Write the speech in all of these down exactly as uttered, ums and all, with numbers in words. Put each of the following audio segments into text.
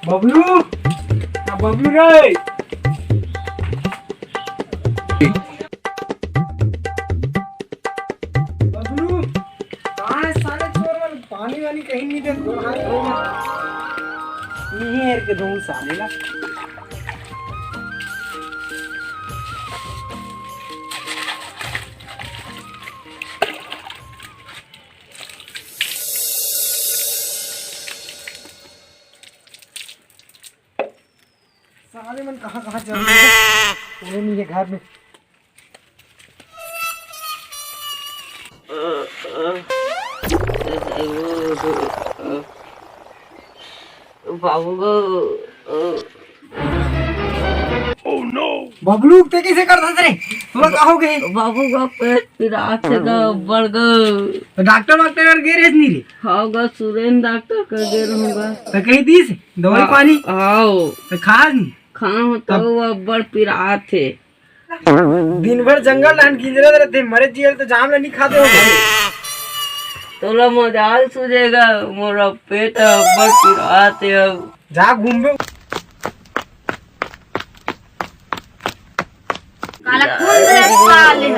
बबलू, आ बबलू रे। बबलू, कहाँ है साले चोर मन? पानी वानी कहीं नहीं दे, गोड़ हाथ धो ले। नहीं है के दूँ साले ला। साले मन कहाँ कहाँ चल रहे हैं? कोनो नहीं है घर में। बाबू गो। बबलू, ते कइसे करत हस रे? तोला का हो गे? बाबू गो पेट पिरात हे गा, अब्बड़ गा। त डॉक्टर, डॉक्टर कर गे रेहेस नहीं रे? हाँ गा, सुरेन डॉक्टर कर गे रहूँ गा। त कहीं दिस दवाई पानी? हाँ। त खास नहीं? खाहूँ त अब्बड़ पिरात हे। दिन भर जंगल डहन गिंजरत रहिथे, मरे जियल तो जाम ल नी खाते हो। तोला मजाल सूझे गा, मोर पेट अब्बड़ पिरात हे अब। जा घूमबे। काला खून रे साले ह।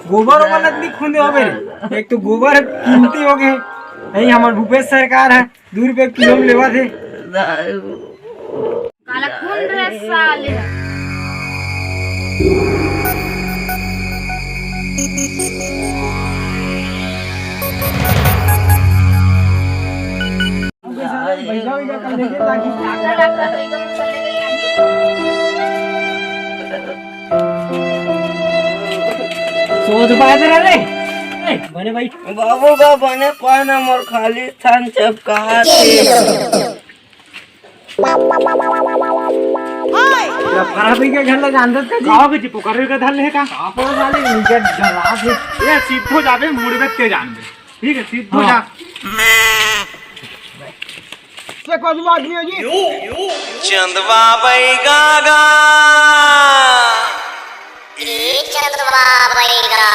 गोबर ओबर लग नी खूंदे होबे रे। एक तो गोबर कीमती हो गे। नहीं, हमर भूपेश सरकार है, दू रुपये किलो में लेवत हे। काला खून रे साले ह। सोच बात रहा रे। ए, बने भाई। बाबू का बने पाना मोर खाली स्थान चपकात हे। लफड़ा भी के घर ले जानत का जी? का हो गए जी, पुकारे का धर ले का? आप साले निकट जला से। ये सीधो जाबे, मुड़बे ते जानबे। ठीक है, सीधो हाँ। जा। से कौन आदमी है जी? चंदवा बैगा गा। ए चंदवा बैगा।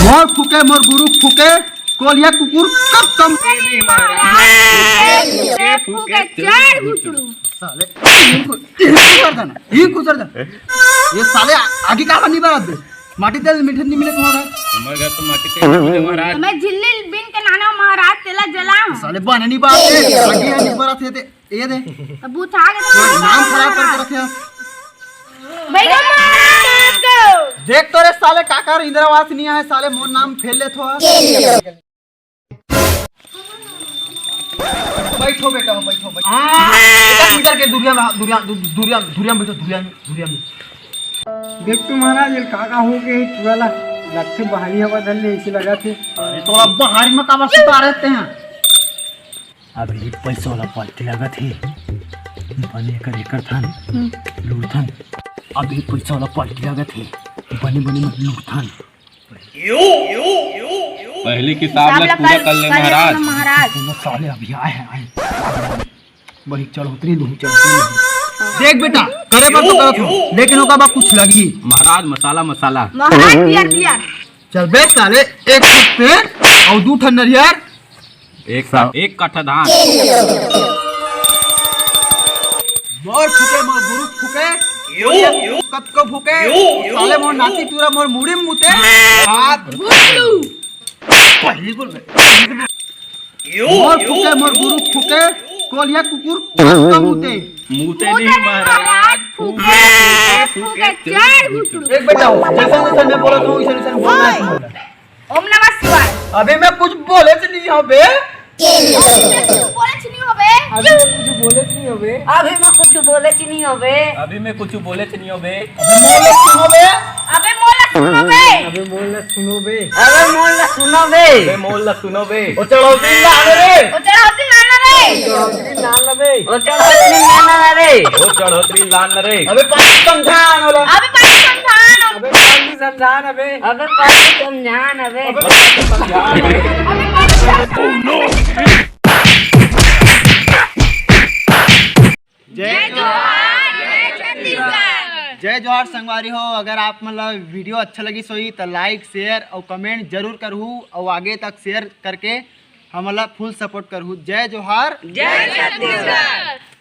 मोर फूके, मोर गुरु फूके, कोलिया कुकुर कब कम। फूके, फूके, चार घुटड़ू। साले, ई कुसर देना, ई कुसर देना। ये साले आ-, आगे का नहीं बरात दे। माटी तेल मीठे नहीं मिले तुम्हारा। हमारे घर तो माटी तेल नहीं मिले महाराज। मैं झिल्ली बिन के नाना महाराज तेला जलाऊं। साले बने नहीं बात है, आगे नहीं बरात है ते, ये दे। अब बुझा के तो नाम खराब करके रखे हैं। बैठो महाराज को। देख तो रे साले काकर इंदिरा आवास नहीं आए, साले मोर नाम फेल ले थो। बैठो बेटा, बैठो, बैठो। हाँ। बेटा, इधर के दुरिया में, दुरिया, दु-, दुरिया, दुरिया में बैठो, दुरिया में, दुरिया में। देख तो महाराज, ये का का हो गए, पूरा ला लगथे बाहरी हवा धर ले, ऐसे लगा थे। अरे तो अब बाहर में काबर सुता रहते हैं? अभी पैसा वाला पार्टी लगत हे, बने कर एकर थन, लूटथन। अभी पैसा वाला पार्टी लगत हे, बने बने मत लूटथन। पहले के हिसाब ला पूरा कर ले महाराज। महाराज। दोनों साले अभी आए हैं, आए। बड़ी चढ़ोतरी, लूही चढ़ोतरी। देख बेटा, करे बर तो करत हो, लेकिन ओकर बाद कुछ लगही। महाराज मसाला, मसाला। महाराज बियर, बियर। चल बे साले, एक ठो पेड़ और दू ठन नरियर। एक सा-, एक कट्ठा धान। मोर फूके, मोर गुरु फूके, कतको फूके, साले मोर नाती टूरा मोर मुड़ी में मुते। हाथ घुटलू। पहली बोल बे। मोर फूके, मोर गुरु फूके, कोलिया कुकुर कतको मुते। मुते नहीं महाराज, फूके, फूके, फूके, चार घुटलू। एक बेटा हो, जैसा जैसा मैं बोला था, वैसा वैसा बोलना है। ओम नमः शिवाय। अभी मैं कुछ बोले च नहीं हो बे। अभी मैं कुछ बोले च नहीं हो बे। अभी मैं कुछ बोले च नहीं हो बे। अभी मैं कुछ बोले च नहीं हो बे। अभी मैं कुछ बोले च नहीं हो बे। अबे मोला सुनो बे। अबे मोला सुनो बे। अबे मोला सुनो बे। अबे मोला सुनो बे। अबे मोला सुनो बे। ओ चढ़ौती लान रे। ओ चढ़ौती लान रे। चढ़ौती लान रे। ओ चढ़ौती लान रे। ओ चढ़ौती लान रे। अबे पानी समझा ना ला। अबे पानी समझा ना। अबे पानी समझा। जान अबे। अबे पागल समझान अबे। जय जोहार, जय छत्तीसगढ़। जय जोहार संगवारी हो, अगर आप मन ला वीडियो अच्छा लगिस होही त लाइक, शेयर अउ कमेंट जरूर करहू अउ आगे तक शेयर करके हमन ला फुल सपोर्ट करहू। जय जोहार। जय छत्तीसगढ़।